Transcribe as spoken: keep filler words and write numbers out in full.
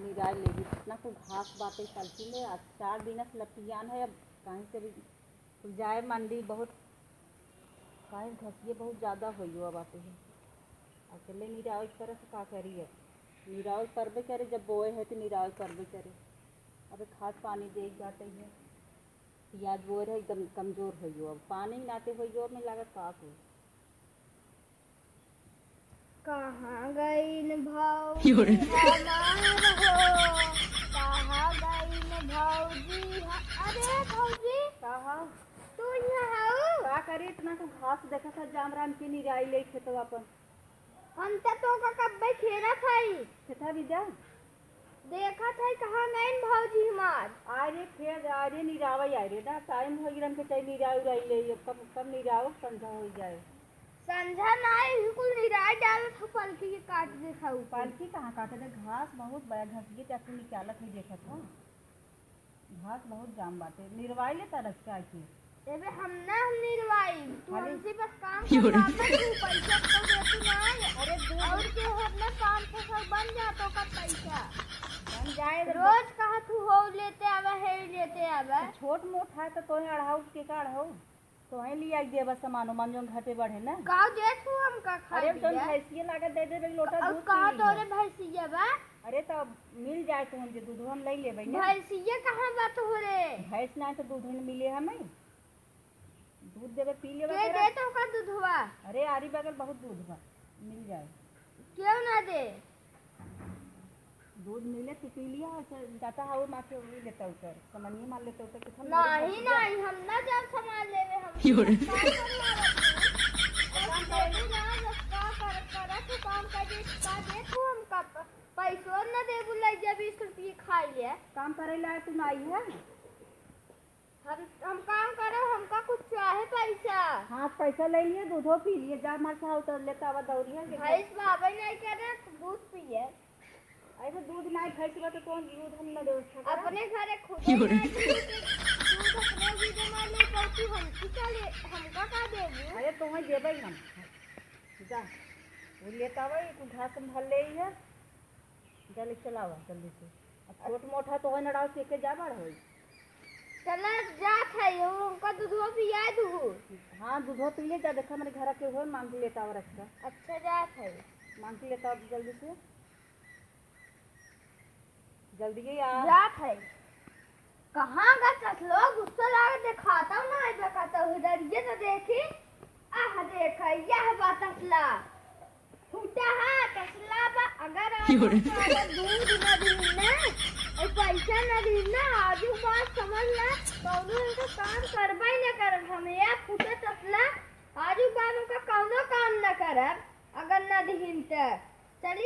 निराई लेगी, इतना कुल घास बाटे कलसी में, आज चार दिन से लपियान है। अब कहीं से भी कुल जाए मंडी, बहुत काहे घसिए बहुत ज्यादा होइयो बाटे है। अकेले निरावे के करे से का करी अब? निरावे के परबे करे, जब बोए है तो निरावे के परबे करे। अबे खाद पानी दे जाते है, पियाज बोए रहे एकदम कमजोर होइयो, अब पानी नाते होइयो में लागत का को। कहाँ गइन भौजी योरे। हमार हो? कहाँ गइन भौजी ह-, अरे भौजी, कहाँ? तू यहाँ हऊ? का करी, इतना को घास देखत है, जाम राम के निराई ले खेतवा पर। हम त तोका कब्बे खेरत हई। खेता भी जा। देखत है कहाँ गइन भौजी हमार। अरे फेर, अरे निरावै आए रे ना, टाइम हो गिरन के चाहे निराव उराई ले, अब कब, कब निराव संझा हो जाए। संझा ना, यही कुल निराई डालत हो, पलकी के काट देत हो। पलकी कहाँ काटे दे, घास बहुत बड़ा घसिए चाकू निकालत है, देखत हो। घास बहुत जाम बाटे, निरवाई ले तरस के आके। एबे हम ना, हम निरवाई, तू खाली हमसे बस काम योरे। करवाता तू, पैसा तो देती ना। अरे दूध और के हो अपना काम से सब बन जातो का पैसा। बन जाए तो रोज कहा तू हो लेते आवे, है लेते आवे। तो छोट मोट है तो तोहे अढ़ाऊ के का अढ़ाऊ? तोहे लिया के देबा सामान उमान जौन घटे बढ़े ना। का दे तू हमका खाए अरे जौन दिया? भैंसिया लागत दे देबे एक लोटा और दूध कहाँ पी लिया। तोरे भैंसिया बा? अरे तो मिल जाए तो हम जे दूध हम ले लेबे ना। भैंसिया कहाँ बा तोहरे? भैंस ना तो दूध न मिले हमें। दूध देबे पी लेबे के करा। दे तो का दूधवा? अरे आरी बगल बहुत दूध बा, मिल जाए। क्यों ना दे? दूध मिले तो पी लिया, और फिर जाता है वो माँ के वही लेता उतर, समनिए मार लेता उतर, कितना नहीं, नहीं, हम ना जाब सामान लेवे, हम योरे। काम करवा रहे हैं। और हम डेली ना बस का कर, कर के काम कर दे, का दे तू हमका प-, पैसो न देबू, ले जा बीस रुपये खाई ले। काम करे ला तू ना आई है? हम, हम काम करब, हमका कुछ चाहे पैसा। हाँ, पैसा ले लिए, दूधो पी लिए, जा मार खाओ तो लेता आवा दौड़िया के। भैंस बाबे नहीं करे, दूध पिए। ऐसे दूध नहीं, भैंस बा तो कौन दूध हम न दे सकता? अपने घरे खुद ही नहीं दूध, दूध अपने भी जमा ले पाती, हम की का ले, हमका का देबू? अरे तुम्हें देबे हम। जा, वो लेता आवा, ये कुल घास हम भर ले ही है। जल्दी चलावा, जल्दी से। अब छोट मोटा तो होई ना, डाल के, के जा बाड़ होई। चला जात है, ये उनका दूधवा पिया दू। हाँ, दूधवा पी ले जा, देखा मेरे घर के होई, मांग के लेता आवा रस्ता। अच्छा, जात है। मांग के लेता आवा जल्दी से। जल्दी आ। जात है। कहाँ गचस लो? गुस्सा लाग देखाता हूँ ना, इधर कहता हूँ, इधर ये तो देखी। आह, देख, यह बा तसला। फूटा है, तसला बा। अगर आज योरे। हम सारा दूध न दीन ना, और पैसा न दीन ना, आजू बात समझ ला, कौनो इनका काम करबे न करब। हम यह फूटा तसला, आजू बात उनका कौनो काम न करब, अगर न दीन त। चली।